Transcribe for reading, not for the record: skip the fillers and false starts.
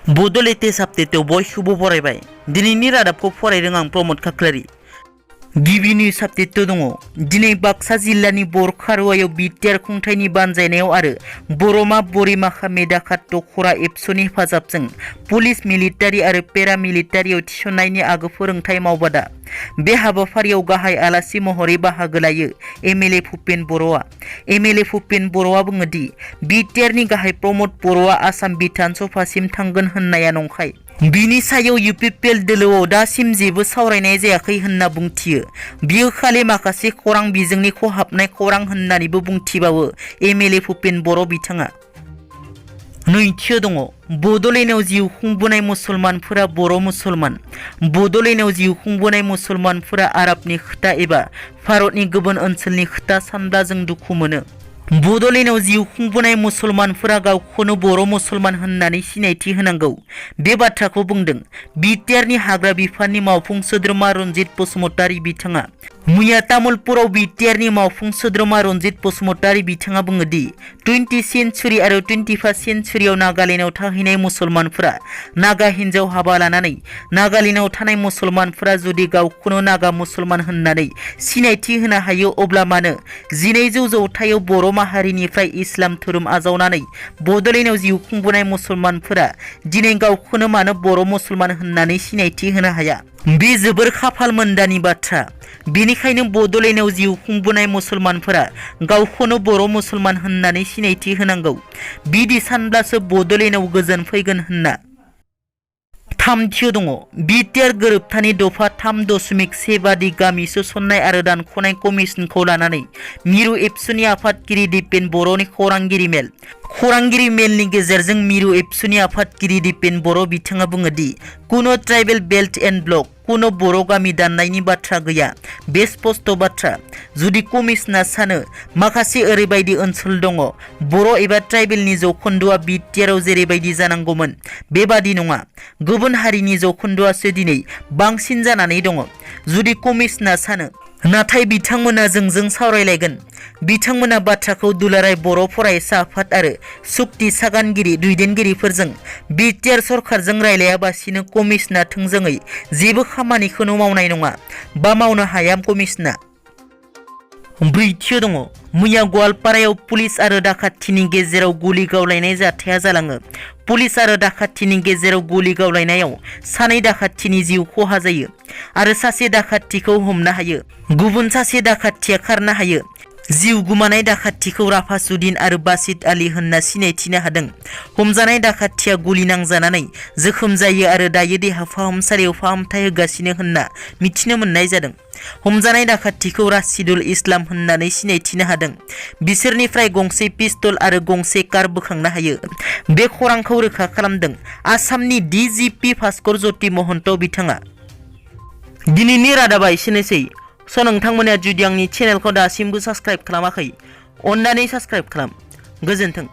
बड' लेटेस्ट आपडेटआव बयखौबो बरायबाय। दिनैनि रादाबखौ फरायदों आं प्रमद खाख्लारि। गिबि निउज आपडेट दङ। दिनै बाक्सा जिल्लानि बरखारुआयाव बिटिआर खुंथायनि बानजायनायाव आरो बरमा बरिमाखा मेदाखात दखरा एबसुनि हेफाजाबजों पुलिस मिलिटारि आरो पेरामिलिटारियाव थिसननायनि आगो फोरोंथाय मावबादा। बे हाबाफारियाव गाहाय आलासि महरै बाहागो लायो एमएलए भुपेन बर'आ। एमएलए भुपेन बर'आ बुङो दि बिटिआरनि गाहाय प्रमद बर'आ आसाम बिधान सभासिम थांगोन होननाया नंखाय। बिनि सायाव इउपिपिएल दोलोआव दासिम जेबो सावरायनाय जायाखै होनना बुंथियो। बियो खालि माखासे खौरां बिजोंनि खहाबनाय खौरां होननानैबो बुंथिबावो एमएलए भुपेन बर' बिथाङा। नैथियाव दङ बड'लेण्डआव जिउ खुंबोनाय मुसलमानफोरा बर' मुसलमान। बड'लेण्डआव जिउ खुंबोनाय मुसलमानफोरा आरबनि खोथा एबा भारतनि गुबुन ओनसोलनि खोथा सानब्ला जों दुखु मोनो। बड'लेण्डआव जिउ खुंबोनाय मुसलमानफोरा गावखौनो बर' मुसलमान होननानै सिनायथि होनांगौ। बे बाथ्राखौ बुंदों बिटिआरनि हाग्रा बिफाननि मावफुं सोद्रोमा रनजित बसुमतारी बिथाङा। मैया तामुलपुराव बिटिआरनि मावफुं सोद्रोमा रनजित बसुमतारी बिथाङा बुङो दि 20th सेन्चुरि आरो 21st सेन्चुरियाव नागालेण्डआव थाहैनाय मुसलमानफोरा नागा हिन्जाव हाबा लानानै नागालेण्डआव थानाय मुसलमानफोरा जुदि गावखौनो नागा मुसलमान होननानै सिनायथि होनो हायो अब्ला मानो 1900 जौथायाव बर' माहारिनिफ्राय इस्लाम धोरोम आजावनानै बड'लेण्डआव जिउ खुंबोनाय मुसलमानफोरा दिनै गावखौनो मानो बर' मुसलमान होननानै सिनायथि होनो हाया? बे जोबोर खाफाल मोनदानि बाथ्रा। बेनिखायनो बड'लेण्डआव जिउ खुंबोनाय मुसलमानफोरा गावखौनो बर' मुसलमान होननानै सिनायथि होनांगौ। बिदि सानब्लासो बड'लेण्डआव गोजोन फैगोन होनना। थामथियाव दङ बिटिआर गोरोबथानि दफा 3.1 बादि गामि सोसननाय आरो दानख'नाय कमिसनखौ लानानै मिरु एबसुनि आफादगिरि दिपेन बर'नि खौरांगिरि मेल। खौरांगिरि मेलनि गेजेरजों मिरु एबसुनि आफादगिरि दिपेन बर' बिथाङा बुङो दि कुनो ट्राइबेल बेल्ट एन्ड ब्लक कुनो बर' गामि दाननायनि बाथ्रा गैया। बे स्पष्ट बाथ्रा। जुदि कमिसना सानो माखासे ओरैबायदि ओनसोल दङ बर' एबा ट्राइबेलनि जौखोन्दोआ बिटिआरआव जेरैबायदि जानांगौमोन बेबादि नङा। गुबुन हारिनि जौखोन्दोआसो दिनै बांसिन जानानै दङ। जुदि कमिसना सानो नाथाय बिथांमोना जोंजों सावरायलायगोन। बिथांमोना बाथ्राखौ दुलाराय बर' फरायसा आफाद आरो सुक्ति सागानगिरि दैदेनगिरिफोरजों बिटिआर सरकारजों रायलायाबासिनो कमिसना थोंजोङै जेबो खामानिखौनो मावनाय नङा बा मावनो हाया कमिसना। ब्रैथियाव दङ मैया गवालपारायाव पुलिस आरो डाकातिनि गेजेराव गुलि गावलायनाय जाथाया जालाङो। पुलिस आरो डाकातिनि गेजेराव गुलि गावलायनायाव सानै डाकातिनि जिउ खहा जायो आरो सासे डाकातिखौ हमनो हायो। गुबुन सासे डाकातिया खारनो हायो। जिउ गुमानाय डाकातिखौ राफासुद्दिन आरो बासित आली होनना सिनायथिनो हादों। हमजानाय डाकातिया गुलि नांजानानै जोखोम जायो आरो दायो देहा फाहामसालियाव फाहामथाय होगासिनो होनना मिथिनो मोननाय जादों। हमजानाय डाकातिखौ राशिदुल इस्लाम होननानै सिनायथिनो हादों। बिसोरनिफ्राय गंसे पिस्तल आरो गंसे कार बोखांनो हायो। बे खौरांखौ रोखा खालामदों आसामनि डिजिपि भास्कर ज्योति महन्त बिथाङा। दिनैनि रादाबा एसेनोसै। नोंथांमोना जुदि आंनि चेनेलखौ दासिमबो साबस्क्राइब खालामाखै अन्नानै साबस्क्राइब खालाम। गोजोन्थों।